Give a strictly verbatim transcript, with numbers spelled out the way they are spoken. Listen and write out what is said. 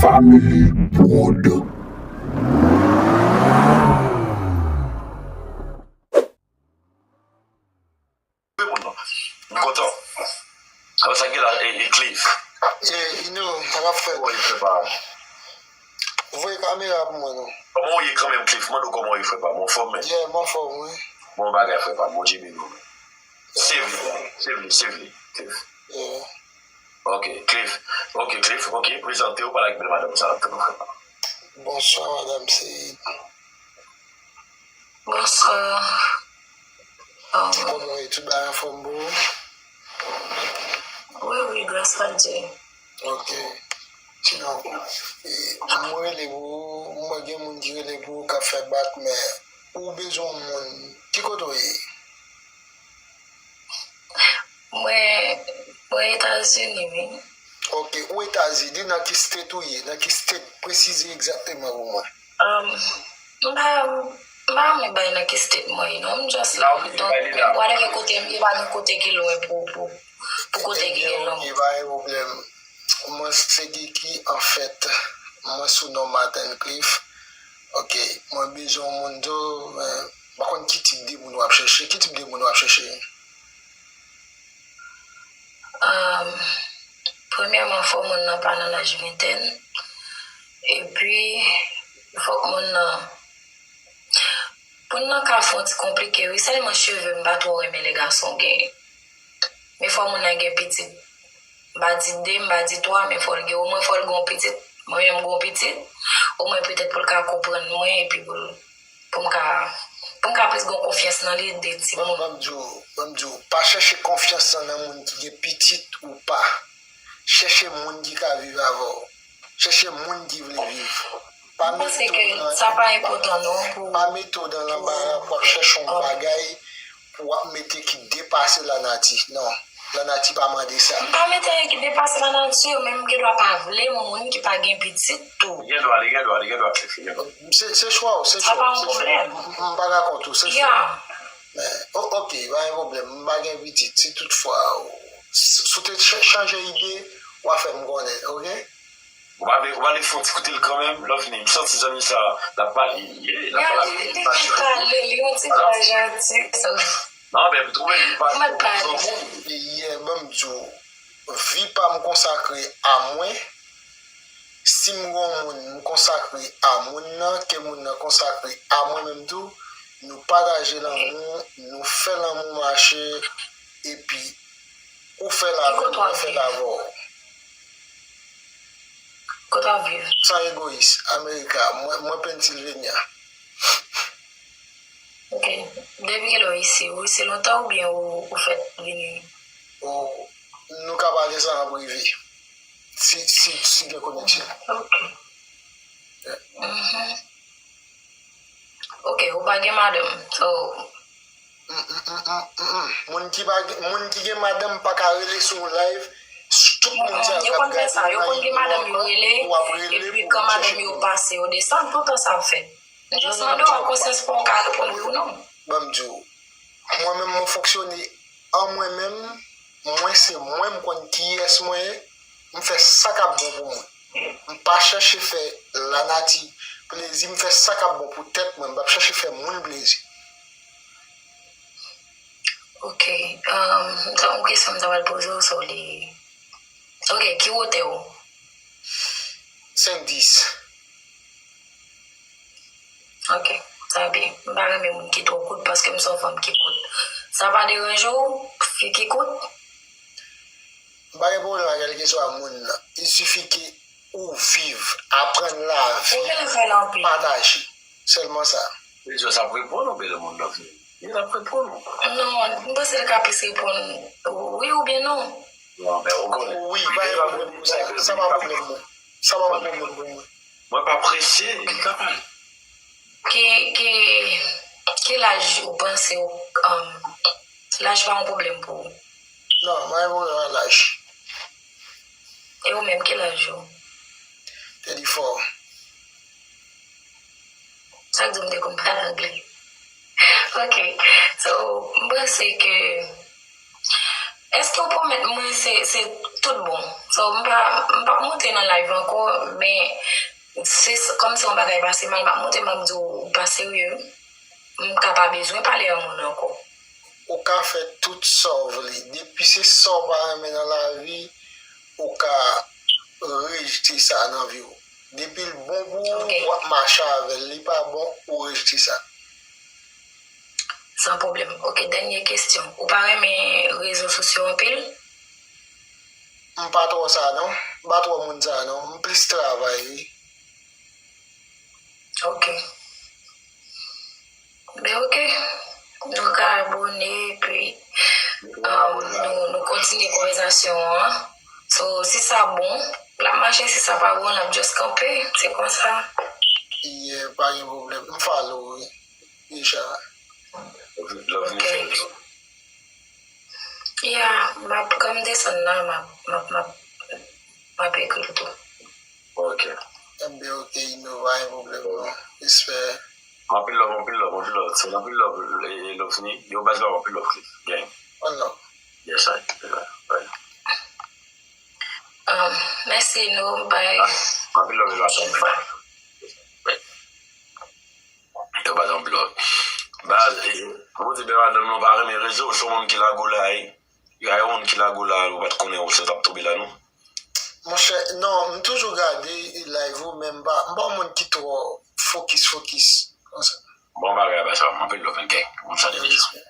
Family Prod. M kontan. Alò, sa ki la, e, e Cliff? E, Ino, sa k ap fèt? Kòman w ye, frè pa m? Voye kamera pou mwen, non. Kòman w ye kanmenm, Cliff? Mande w kòman w ye, frè pa m. Ou anfòm, men? Yeah, m anfòm, wi. Bon bagay, frè pa m. Bondye beni w, men. Save li, save li, save li, Cliff. Yeah. Ok, Cliff. Ok, Cliff, ok. Prezante w, pale ak bèl madanm sa, frè pa m. Bonswa, madanm, se Bonswa. Um, Kòman w ye? Tout bagay anfòm pou ou? Wi, wi, gras a Dye. Ok. Sinon, e, mwen rele pou ou, mwen gen moun ki rele pou ou k ap fè bak, men ou bezwen yon moun. Ki kote w ye? Mwen, mwen Etazini, wi. Ok, ou Etazini, nan ki state ou ye? Nan ki state? Presize egzakteman pou mwen. Um, m pa, m pa renmen bay nan ki state mwen ye, non. M just la, donk, men whatever kote m ye, pa gen kote ki lwen pou, pou, pou kote ki gen lwen. Ebyen, ok, pa gen pwoblèm. Mwen se Kiki, anfèt, mwen sou non Martin Cliff. Ok, mwen bezwen yon moun tou, men m pa konn ki tip de moun w ap chèche. Ki tip de moun w ap chèche? Um, premyèman, fò moun nan pa nan laj ventèn. Epi, fòk moun nan, moun nan ka fè yon ti konplike, wi. Sèlman cheve, m pa twò renmen lè gason genyen. Men fò moun nan gen pitit. M pa di de, m pa di twa, men fò l gen, omwen fò l gen yon pitit. Mwen menm m gen yon pitit. Omwen petèt pou l ka konprann mwen, epi pou l, pou m ka, pou m ka plis gen yon konfyans nan li de timoun. Ban m di w, ban m di w, pa chèche konfyans lan nan moun ki gen pitit ou pa. Chèche moun ki ka viv avè w. Chèche moun ki vle viv. Pa M panse ke sa pa enpòtan non pou. Pa mete w nan lanbara pou w ap chèche yon bagay pou w ap mete ki depase lanati. Non, lanati pa mande sa. M pa mete anyen ki depase lanati, men m gen dwa pa vle moun ki pa gen pitit tou. Li gen dwa, li gen dwa, li gen dwa, Cliff, li gen dwa. Se se chwa w, se Sa chwa pa w, yon se chwa w. pwoblèm. M m pa ka kont ou, se chwa w. Yeah. Men, o- ok, pa gen pwoblèm, m pa gen pitit. Si toutfwa ou, si si w te ch- chanje ide, w a fè m konnen, ok? Ou pa vle, ou pa vle fè yon ti koute l kanmenm, lè w vini, m santi zanmi sa, l ap pale, ye, l ap Ya, pale li, avèk li pasyon. Pale, li yon ti pa janti. Non, men m twouve li pa Mwen pale. E yè, ban m di w, vi pa m konsakre a mwen. Si m gen yon moun, m konsakre a moun nan, ke moun nan konsakre a mwen menm tou. Nou pataje lanmou, nou fè lanmou mache, epi ou fè l avè m, mwen fè l avè w. Kote w ap viv? San egoyis, Amerika, mwen, mwen Pennsylvania. Ok. Depi kilè w isi? Ou isi lontan oubyen ou, ou fèk vini? Ou, nou ka pale sa an prive. Si, si, si gen koneksyon. Ok. Mhm. Ok, ou pa gen madanm. So, Mm, mm, mm, mm, mm, mm. Moun ki pa gen, moun ki gen madanm pa ka rele sou yon live. Tout moun sa yo konn fè sa. Yo konn gen madanm yo rele, epi kan madanm yo pase, yo desann, toutan sa ap fèt. M just mande w ak konsyans pa w ka reponn wi ou non. Ban m di w, mwen menm mwen fonksyone an mwen menm, mwen se mwen, m konn kiyès mwen ye, m fè sa k ap bon pou mwen. M pa chèche fè lanati plezi, m fè sa k ap bon pou tèt mwen, m p ap chèche fè moun plezi. Ok, um, sa yon kesyon m ta pral poze w, so li. Ok, ki wotè w? Senk dis. Ok, sa byen. M pa renmen moun ki twò kout paske m se yon fanm ki kout. Sa pa deranje w, fi ki kout? M pa gen pwoblèm ak kèlkeswa moun nan. Il suffit que ou viv, aprann lavi, Ou genlè fè l anpil. Pataje. Sèlman sa. Li di w sa ap reponn ou bèl moun nan vini? Li ap reponn ou? Non, m panse l ka plis reponn wi oubyen non. Non, men ou konnen. Wi, pa gen pwoblèm pou sa. Sa pa pwoblèm mwen. Sa pa pwoblèm pou mwen. Mwen pa prese, li ka pale. Ki, ki, ki laj ou panse ou, um, laj pa yon pwoblèm pou ou? Non, mwen pa gen pwoblèm ak laj. E ou menm, ki laj ou? Thirty-four. Sa k di w m te konn pale anglè? Ok. So, m panse ke Èske w pwomèt mwen se, se tout bon? So, m pa, m p ap monte nan live ankò, men se s- kòm se yon bagay pase mal, m ap monte, m ap di w ou pa serye. M ka pa bezwen pale a moun ankò. Ou ka fè tout sa w vle. Depi se sa w pa renmen nan lavi, ou ka rejte sa nan vi w. Depi l bon pou ou, Ok. W ap mache avè l. Li pa bon, ou rejte sa. San pwoblèm. Ok, dènye kesyon. Ou pa renmen rezo sosyo anpil? M pa twò sa non. M pa twò moun sa non. M plis travay wi. Ok. Ben ok. Nou ka abone, epi um, nou, nou kontinye konvèsasyon an. So, si sa bon, l ap mache, si sa pa bon, l ap just kanpe. Se konsa. Yeah, pa gen pwoblèm. M follow wi. Deja. Love Ok. Michel. Yeah, m ap, kan m desann la, m ap, m ap, m ap, m ap ekri l tou. Ok. Ebyen, ok, Ino, pa gen pwoblèm non. Respè. Anpil love, anpil love, anpil love. Se anpil love, e, e, love ni. Yo baz love, anpil love, Cliff. Gang. One love. Yes, I. Yeah, right. Um, mèsi nou, bye. Anpil love, Elwa. Pwochèn fwa. Yo baz anpil love. Baz, e, mwen di byen madanm nou pa renmen rezo, se yon moun ki lago la, e. Yon moun ki lago la, ou pa t konnen ou se t ap tonbe la, non. Monchè, non, m toujou gade live ou, men m pa, m pa yon moun ki twò fokis, fokis. Konsa. Bon bagay, baz, anpil love, gang. Bon, sa te deja. Respè.